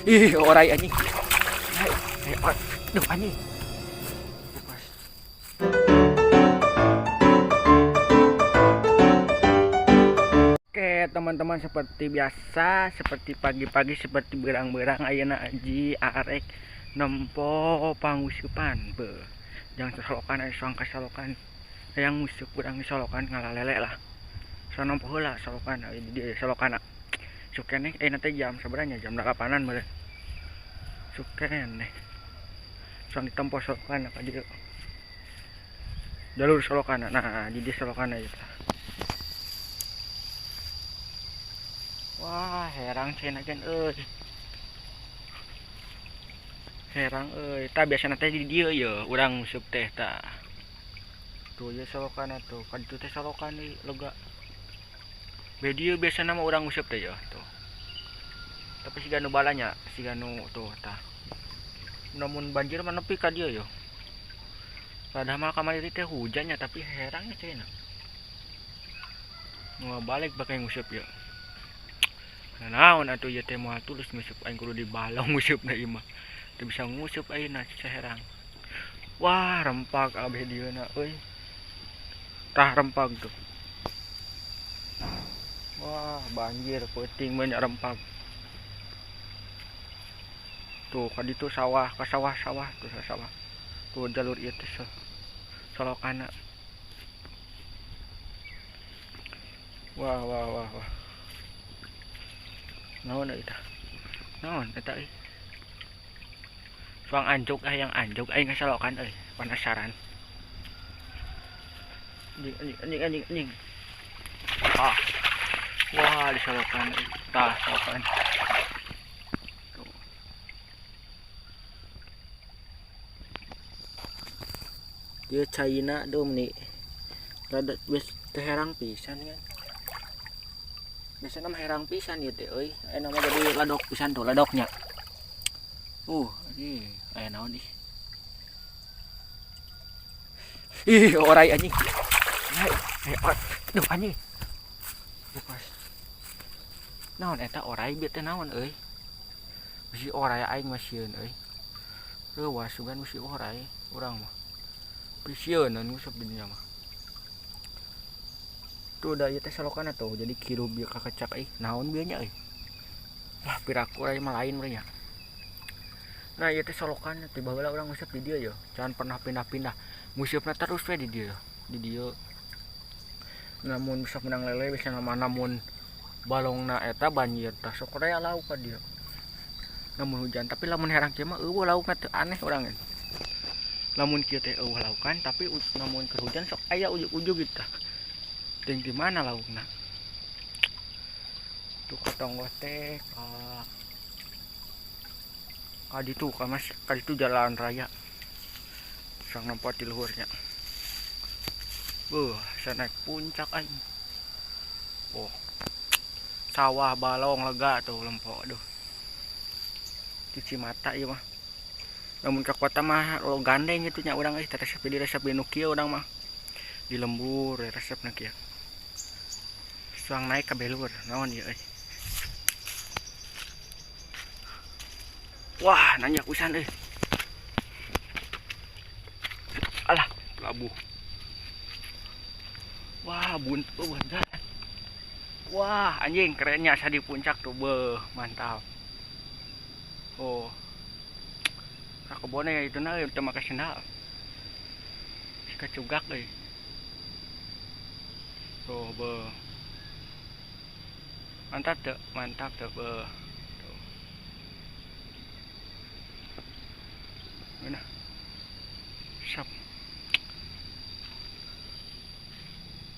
Ih, orai anjing. Hai, eh, aduh anjing. Lepas. Oke, teman-teman, seperti biasa, seperti pagi-pagi, seperti berang-berang ayeuna Aji arek nempo panguseupan. Be. Jangan solokan aya suang kasalokan. Hayang nguseup urang di solokan ngalalele lah. So nempo heula solokan di dieu solokan. Sok keneh ayeuna teh jam sabaraha, jam 8-an meureun. Sok keneh. Suang ditempo solokan ka dieu. Jalur solokan. Nah, di dieu solokan ieu tah. Wah, herang cenah gen euy. Herang euy. Tah biasana teh di dieu ye urang nguseup teh tah. Tuh ye solokan tuh. Ka ditu teh solokan deui lega. Be dieu biasana mah urang nguseup teh ya tuh. Tapi siga nu balanya, siga nu tuh tah. Namun banjir mah nepi ka dieu ye. Padahal mah kamari teh hujannya tapi herangnya cenah. Mau balik pakai nguseup ya. Nah, naon atuh ieu teh moal tulus nguseup aing kudu dibalong nguseup na ieu mah. Teu bisa nguseup ayeuna saherang. Wah, rempag abeh dieuna euy. Tah rempag tuh. Wah, banjir peuting banyak rempag. Tuh ka ditu sawah, ka sawah-sawah tuh sawah. Tuh jalur ieu teh solokana. Wah, wah, wah, wah. Naon eta? Naon eta euy? Suang anjuk ah yang anjuk aing ngasalokan euy, penasaran. Anjing anjing anjing anjing anjing. Ah. Wah, disalokan euy. Tah, salokan. Tuh. Dia China dom nih. Rada wis teh herang pisan kan. Biasana mah herang pisan ieu teh euy. Aya mah jadi ladok pisan tuh ladoknya. Ih, aya naon ih. Ih, orai anjing. Hai, eh, aduh anjing. Lepas. Naon eta orai bieu teh naon euy? Bisi orai aing mah sieun euy. Leuwas sugan bisi orai urang mah. Bisieunan nguseup di dinya mah. Tuh da ieu teh solokan tuh jadi kiruh bieu kakecak euy. Naon bieu nya euy? Lah piraku orai mah lain meureun nya. Nah, ieu teh solokan tiba heula urang nguseup di dieu ye. Jangan pernah pindah-pindah. Nguseupna terus we di dieu. Di dieu. Namun bisa menang lele bisa nama namun balongna eta banjir tah sok rea lauk ka dieu. Namun hujan tapi lamun herang kieu mah eueuh laukna teu aneh urang ge. Lamun kieu teh eueuh laukan tapi namun keur hujan sok aya ujug-ujug gitu tah. Ting di mana laukna? Tuh ka tonggoh teh ka ka ditu ka mas ka ditu jalan raya. Sang nempat di luhurnya. Beuh, saya naik puncak aing. Oh. Sawah balong lega tuh lempok aduh. Cuci mata ieu mah. Lamun ka kota mah lo gandeng gitu nya urang euy, resep di resep nu kieu urang mah. Di lembur resepna kieu. Suang naik ka belur, naon ieu euy. Wah, nanya pisan euy. Alah, labuh. Wah, buntu jalan. Wah, anjing kerennya asa di puncak tuh, beuh, mantap. Oh. Ka kebonnya ya itu na euy, teu make sendal. Si kacugak euy. Tuh, beuh. Mantap tuh, mantap tuh, beuh. Tuh. Mana? Sap.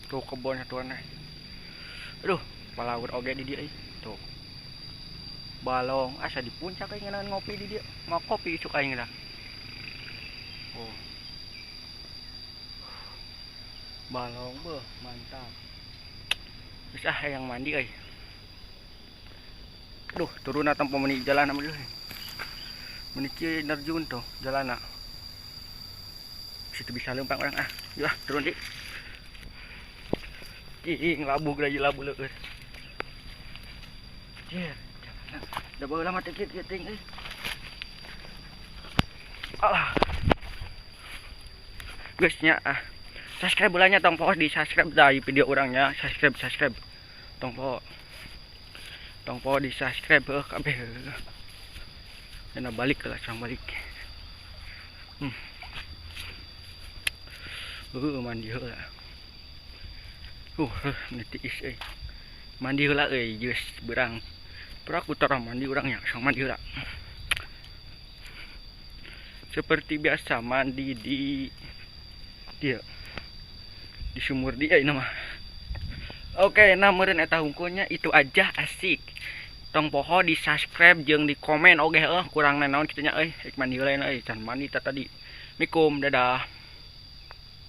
Tuh kebon satuan teh. Aduh, palawur oge di dieu euy. Tuh. Balong asa di puncak euy ngeunaan ngopi di dieu. Mau kopi isuk aing lah. Oh. Balong beuh, mantap. Geus ah hayang mandi euy. Aduh, turun tempo meni jalan mah euy. Meni kieu nerjun tuh jalanna. Situ bisa lempang urang ah. Yuk ah, turun di. Ih, ngelabuh geura labuh leueur. Jir, jalan. Da baheula mah teu kieu teuing euy. Alah. Geus nya ah. Subscribe nya, tong poho di subscribe dari video urangnya, subscribe, subscribe. Tong poho. Tong poho di subscribe heuh kabeh. Enak balik lah, sang balik. Mandi heula. Ini tiis euy. Mandi heula euy, geus beurang. Peraku tara mandi urangnya, sang mandi heula. Seperti biasa mandi di dia, di sumur dia ini mah. Oke, nah meureun eta hungkulnya, itu aja, asik. Tong poho di subscribe jeung di komen oge heuh, kurang naon kitu nya euy. Rek mandi heula euy, can mandi tadi. Mikum, dadah.